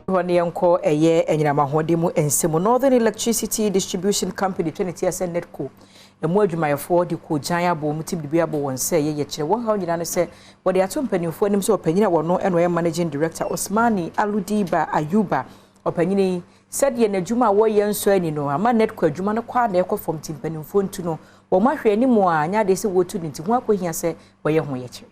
Hɔ ne yɛnkɔ ɛyɛ anyinam ahoɔden mu nsɛm. Northern Electricity Distribution Company twɛ ne ti sɛ NEDCO ɛmu adwumayɛfoɔ de kɔgyan abɔ wɔn ti biribi abɔ wɔn sɛ yɛyɛ kyerɛ wɔn haw nyinaa no sɛ wɔde ato mpanimfoɔ anim sɛ ɔpanyin a wɔno ɛna ɔyɛ managing director, Osmani Aludiba Ayuba, ɔpanyin yi sɛdeɛ n'adwuma a wɔyɛ nso ani no ama NEDCO adwuma no kɔ a na ɛkɔ fam, ti mpanimfoɔ ntu no wɔn ahwɛ anim a nyɛ adeɛ sɛ wɔtu ne ti ho akɔhia sɛ wɔyɛ ho yɛkyerɛ.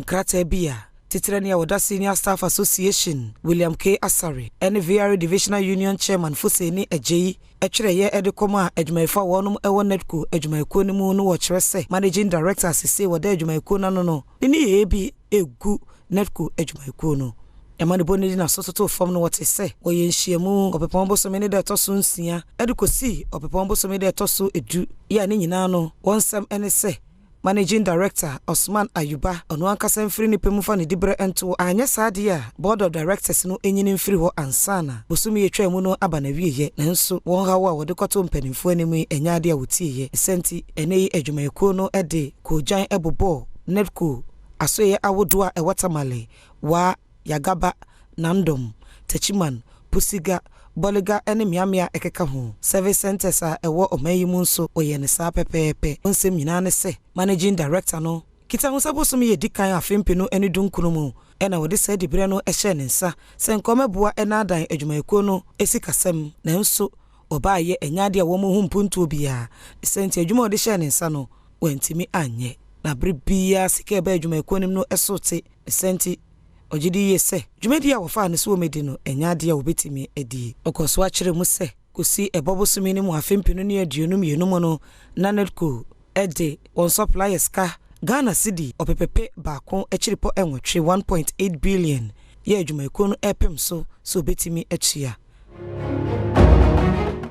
Nkrataa bi a titire ne a wɔda Senior Staff Association William K Asare ne VR Divisional Union Chairman Foseni Agyei ɛtwerɛeɛ de kɔm a adwumayɛfoɔ a wɔnom ɛwɔ NEDCO adwumayɛkuo no mu no, wɔkyerɛ sɛ managing director sese wɔda adwumayɛkuo no ano no ne ne yɛyɛ bi egu NEDCO adwumayɛkuo no ɛma ne bɔ ne di n'aso toto fam no. Wɔte sɛ wɔyɛ nhyiamu Ɔpɛpɔn bosome ne da ɛtɔ so 6 ɛde kɔsii Ɔpɛpɔn bosome da ɛtɔ so 10 yɛ a ne nyinaa no wɔn nsɛm ne sɛ managing director Osman Ayuba ɔno ankasa mfiri nipa mu fa ne diberɛ nto, anyɛ saa deɛ a board of directors no ɛnyini mfiri hɔ ansa na bosome yɛtwa mu no aba n'awieɛ. Nanso wɔn haw a wɔde kɔto mpanimfoɔ anim yi ɛnyɛ adeɛ a wɔtieɛ sɛ nti ɛnɛ yi adwumayɛkuo no de koogyan bobɔɔ NEDCO asoɛyɛ ahodoɔ a ɛwɔ Tamale, Waa, Yagaba, Nandom, Techiman, Pusiga, Bɔliga ne mmeammea ɛkeka ho service centers a ɛwɔ ɔman yi mu nso wɔyɛ ne saa pɛpɛɛpɛ. Nsɛm nyinaa ne sɛ managing director no kita ho sɛ bosom yɛ di kan afe 2019 mu ɛna wɔde saa diberɛ no hyɛɛ ne nsa sɛ nkɔmɛboa ɛna adan adwumayɛkuo no esi kasɛm, nanso ɔbaayɛ ɛnyɛ adeɛ a wɔn ho mpuntuo biara sɛ nti adwuma a wɔde hyɛɛ ne nsa no wɔntumi anyɛ, na bere biara sika ɛbɛ adwumayɛkuo no mu no ɛso te sɛ nti ɔgye di yie sɛ dwumadi a wɔfaa ne so wɔ medi no ɛnyɛ adeɛ a wɔbɛtumi adie. Ɔkɔ so akyerɛ mu sɛ kɔsi ɛbɔ bosome no mu afe 2022 mu no na NEDCO ɛde wɔn suppliers ka Ghana cedi ɔpɛpɛpɛ baako akyiripɔ nwɔtwe, 1.8 billion, yɛ adwumayɛkuo no ɛpem so sɛ obɛtumi atua.